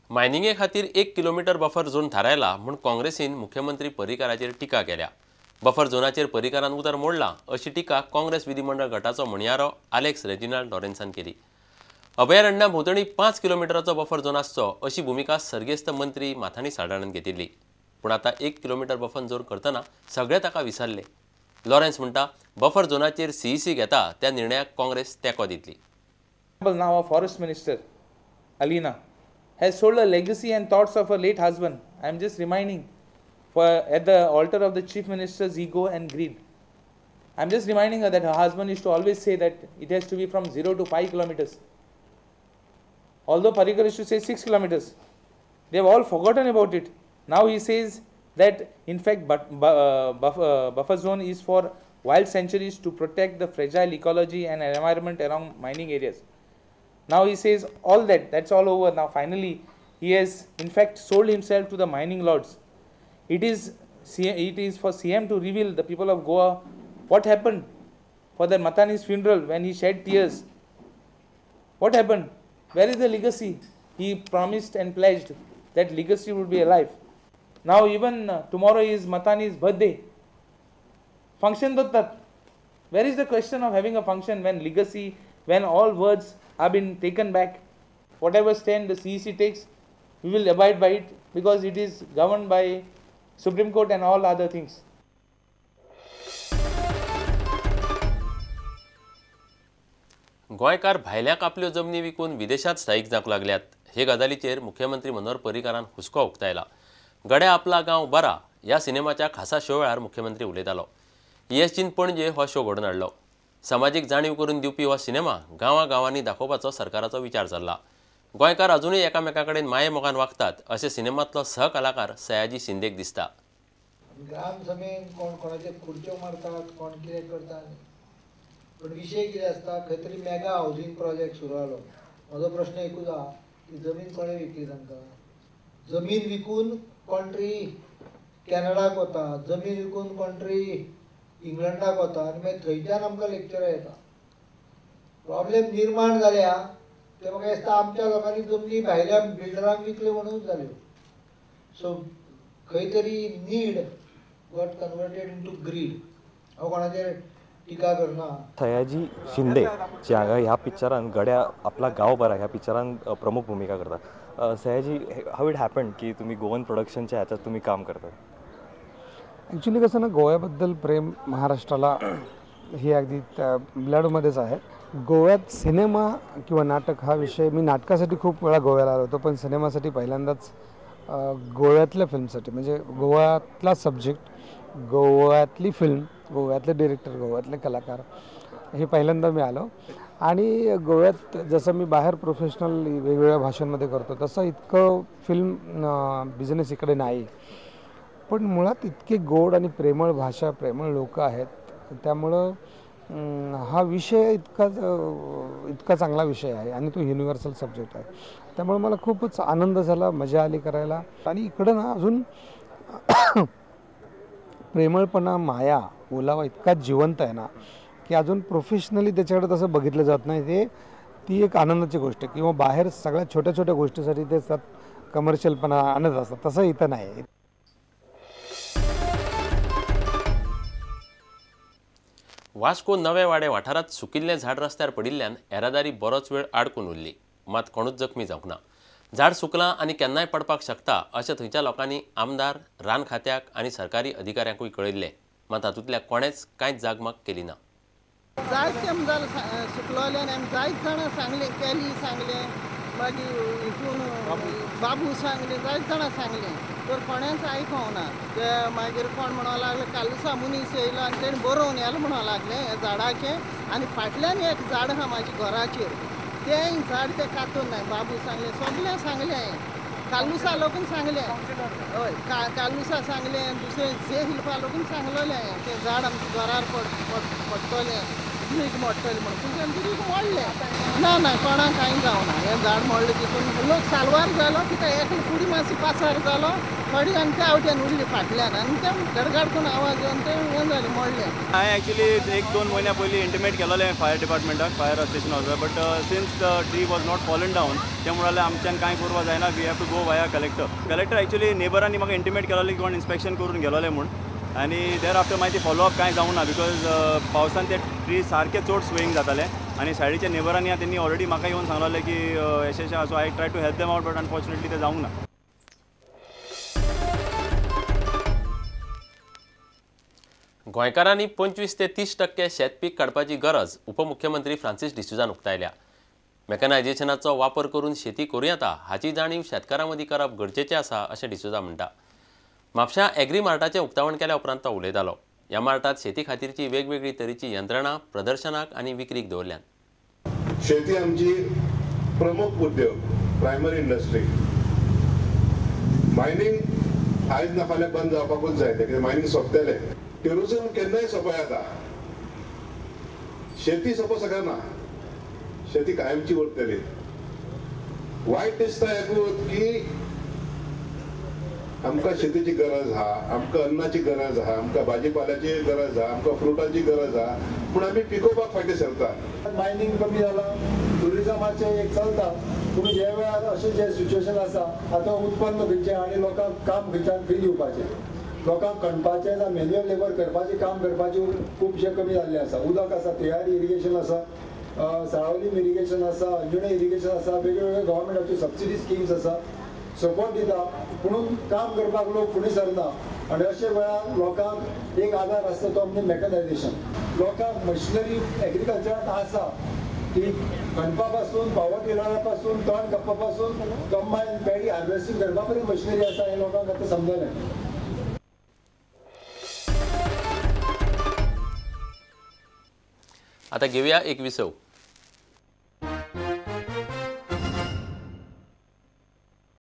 मायनिंगे खातीर 1 kilometre buffer zone थारायला म्हूण काँग्रेसीन मुख्यमंत्री पर्रीकाराचेर टिका केल्या. बफर झोनाचेर पर्रीकारान उतर मोडला अशी टिका काँग्रेस विधिमंडळ गटाचो म्हणयारो आलेक्स रेजिनाल्ड लॉरेन्सान केली. अभयारण्या भोंवतणी 5 किलोमिटराचो बफर झोन आसचो अशी भुमिका सर्गेस्त मंत्री माथानी साडाणान घेतिल्ली. पूण आतां 1 किलोमीटर बफर झोन करतना सगळे ताका विसरले. लॉरेन्स म्हणटा बफर झोनाचेर सीईसी घेता त्या निर्णयाक काँग्रेस तेंको दितली. Now our forest minister Alina has sold a legacy and thoughts of her late husband. I am just reminding for at the altar of the chief minister's ego and greed. I am just reminding her that her husband used to always say that it has to be from 0 to 5 kilometers. Although Parrikar used to say 6 kilometers, they have all forgotten about it. Now he says that in fact buffer zone is for wild sanctuaries to protect the fragile ecology and environment around mining areas. Now he says all that, that's all over. Now finally he has in fact sold himself to the mining lords. It is for CM to reveal the people of Goa what happened for the Matani's funeral when he shed tears. What happened? Where is the legacy? He promised and pledged that legacy would be alive. Now even tomorrow is Matani's birthday. Function dottat. Where is the question of having a function when legacy, when all words have been taken back? Whatever stand the CEC takes, we will abide by it because it is governed by Supreme Court and all other things. गोंयकार भायल्यांक आपल्यो जमनी विकून विदेशांत स्थायीक जावंक लागल्यात हे गजालीचेर मुख्यमंत्री मनोहर पर्रीकारान हुस्को उक्तायला. गड्या आपला गांव बरा ह्या सिनेमाच्या खासा शो वेळार मुख्यमंत्री उलयतालो. ईएसजीन पणजे हो शो घडोवन हाडलो. समाजीक जाणीव करून दिवपी हो सिनेमा गांवां-गांवांनी दाखोवपाचो सरकाराचो विचार चल्ला. गोंयकार अजुनूय एकामेकां कडेन मायेमोगान वागतात अशें सिनेमांतलो सहकलाकार सयाजी शिंदेक दिसता. ग्रामसभेन कोण कोणाचे खुर्च्यो मारतात, कोण कितें करता, पूण विशय कितें आसता, खंय तरी मेगा हावजींग प्रोजेक्ट सुरू जालो. म्हजो प्रश्न एकूच आहा की जमीन कोणें विकली तांकां? जमीन विकून कोण तरी कॅनडाक वता, जमीन विकून कोण तरी इंग्लंडाक वता आनी मागीर थंयच्यान आमकां लेक्चरां येता. प्रॉब्लेम निर्माण जाल्या ते म्हाका दिसता आमच्या लोकांनी जमनी भायल्या बिल्डरांक विकल्यो म्हणून जाल्यो. सो खंय तरी need got converted into greed. हांव कोणाचेर टिका करना. सयाजी शिंदे जे हांगा ह्या पिक्चरान गड्या आपला गांव बरा ह्या पिक्चरान प्रमुख भूमिका करता. सयाजी, how it happen की तुम्ही गोवन प्रोडक्शनच्या ह्याच्यात तुम्ही काम करता? ॲक्च्युली कसं ना, गोव्याबद्दल प्रेम महाराष्ट्राला हे अगदी ब्लडमध्येच आहे. गोव्यात सिनेमा किंवा नाटक हा विषय, मी नाटकासाठी खूप वेळा गोव्याला आलो होतो, पण सिनेमासाठी पहिल्यांदाच गोव्यातल्या फिल्मसाठी, म्हणजे गोव्यातला सब्जेक्ट, गोव्यातली फिल्म, गोव्यातले डिरेक्टर, गोव्यातले कलाकार, हे पहिल्यांदा मी आलो. आणि गोव्यात जसं मी बाहेर प्रोफेशनल वेगवेगळ्या भाषांमध्ये करतो तसं इतकं फिल्म बिझनेस इकडे नाही, पण मुळात इतके गोड आणि प्रेमळ भाषा, प्रेमळ लोकं आहेत, त्यामुळं हा विषय इतका चांगला विषय आहे आणि तो युनिव्हर्सल सब्जेक्ट आहे, त्यामुळे मला खूपच आनंद झाला, मजा आली करायला. आणि इकडं ना अजून प्रेमळपणा, माया, ओलावा इतका जिवंत आहे ना की अजून प्रोफेशनली त्याच्याकडे तसं बघितलं जात नाही. ते ती एक आनंदाची गोष्ट आहे. किंवा बाहेर सगळ्या छोट्या छोट्या गोष्टीसाठी ते कमर्शियलपणा आणत असतात, तसं इथं नाही. वास्को नवे वाडे वाठारांत सुकिल्लें झाड रस्त्यार पडिल्ल्यान येरादारी बरोच वेळ आडकून उरली. मात कोणूच जखमी जावंक ना. झाड सुकलां आनी केन्नाय पडपाक शकता अशें थंयच्या लोकांनी आमदार, रान खात्याक आनी सरकारी अधिकाऱ्यांकूय कळयल्लें. मात हातूंतल्या कोणेच कांयच जागमाग केली ना. जायते जालें सुकलोल्यान आमी जायत जाणां सांगलें, केली सांगलें, मागीर हितून बाबू सांगलें, जायत जाणां सांगलें, तर कोणेंच आयकोंक ना. ते मागीर कोण म्हणूंक लागले कालुसा मनीस येयलो आनी तेणें बरोवन येलें म्हणूंक लागलें हें झाडाचें. आनी फाटल्यान एक झाड आहा म्हाज्या घराचेर, तेंय झाड तें कातून नाय. बाबू सांगलें, सगळें सांगलें हांवें, कालुसा लोकून सांगलें, हय कालुसा सांगलें, दुसरें जे हिल्पा लोकून सांगलेलें हांवें तें झाड आमच्या घरार पडटलें, दुरीग मोडटलें म्हणून. पूण तें दुरीग मोडलें. ना ना कोणाक कांय जावना. हें झाड मोडलें तितून लोक साल्वार जालो कित्याक एकलो फुडें मातसो पासार जालो थोडी आनी त्या वटेन उरली फाटल्यान आनी तें गडगड करून आवाज येवन तें हें जालें मोडलें. हांवें एक्चुली 1-2 म्हयन्या पयलीं इंटिमेट केलोलें फायर डिपार्टमेंटाक, फायर स्टेशन वचून, but since the tree was not fallen down ते म्हणाले आमच्यान कांय करपा जायना, we have to go via collector. Collector actually नेबरांनी म्हाका इंटिमेट केलोलें की कोण इन्स्पेक्शन करून गेलोलें म्हूण, आनी there after मागीर ती फॉलोअप कांय जावंक ना because पावसान ते ट्री सारके चड स्वेईंग जाताले आनी सायडीच्या नेबरांनी तेंनी ऑलरेडी म्हाका येवन सांगलेलें की अशें अशें, so I try to help them out but unfortunately तें जावंक ना. गोंयकारांनी 25 ते 30% शेतपीक काडपाची गरज उपमुख्यमंत्री फ्रांसीस डिसुजान उक्तायल्या. मेकनायझेशनाचो वापर करून शेती करूं येता हाची जाणीव शेतकारां मदीं करप गरजेचें आसा अशें डिसुजा म्हणटा. म्हापश्यां एग्री मार्टाचें उक्तावण केल्या उपरांत तो उलयतालो. ह्या मार्टांत शेती खातीरची वेगवेगळी तरेची यंत्रणां प्रदर्शनाक आनी विक्रीक दवरल्यात. शेती आमची प्रमुख उद्योग, प्रायमरी इंडस्ट्री. मायनिंग आयज ना फाल्यां बंद जावपाकूच जाय, कित्याक मायनिंग सोंपतलें. ट्युरिजम केन्नाय सोंपो येता, शेती सोंपो शकना, शेती कायमची उरतली. वायट दिसता एकूच की आमकां शेतीची गरज आहा, आमकां अन्नाची गरज आहा, आमकां भाजीपाल्याची गरज आहा, आमकां फ्रुटाची गरज आहा, पूण आमी पिकोवपाक फाटीं सरता. मायनिंग कमी जालां, ट्युरिजमाचें एक चलता, पूण ह्या वेळार अशें जें सिच्युएशन आसा आतां उत्पन्न खंयचें आनी लोकांक काम खंयच्यान खंय दिवपाचें, लोकांक खणपाचें जावं मॅन्युअल लेबर करपाचें काम करपाचें खुबशें कमी जाल्लें आसा. उदक आसा, तिळारी इरिगेशन आसा, साळावलीम इरिगेशन आसा, अंजुणें इरिगेशन आसा, वेगवेगळे गव्हर्मेंटाच्यो सबसिडी स्किम्स आसा, सपोर्ट दिता, पुणून काम करपाक लोक फुडें सरना. आनी अशे वेळार लोकांक एक आदार आसता तो म्हणजे मॅकनायझेशन. लोकांक मशिनरी एग्रीकल्चरांत आसा ती खणपा पासून, पावर टिलरा पासून, तण कापपा पासून, कंबायन पॅडी हार्वेस्टिंग करपा पर्यंत मशिनरी आसा हें लोकांक आतां समजलें. आतां घेवया एक विसव.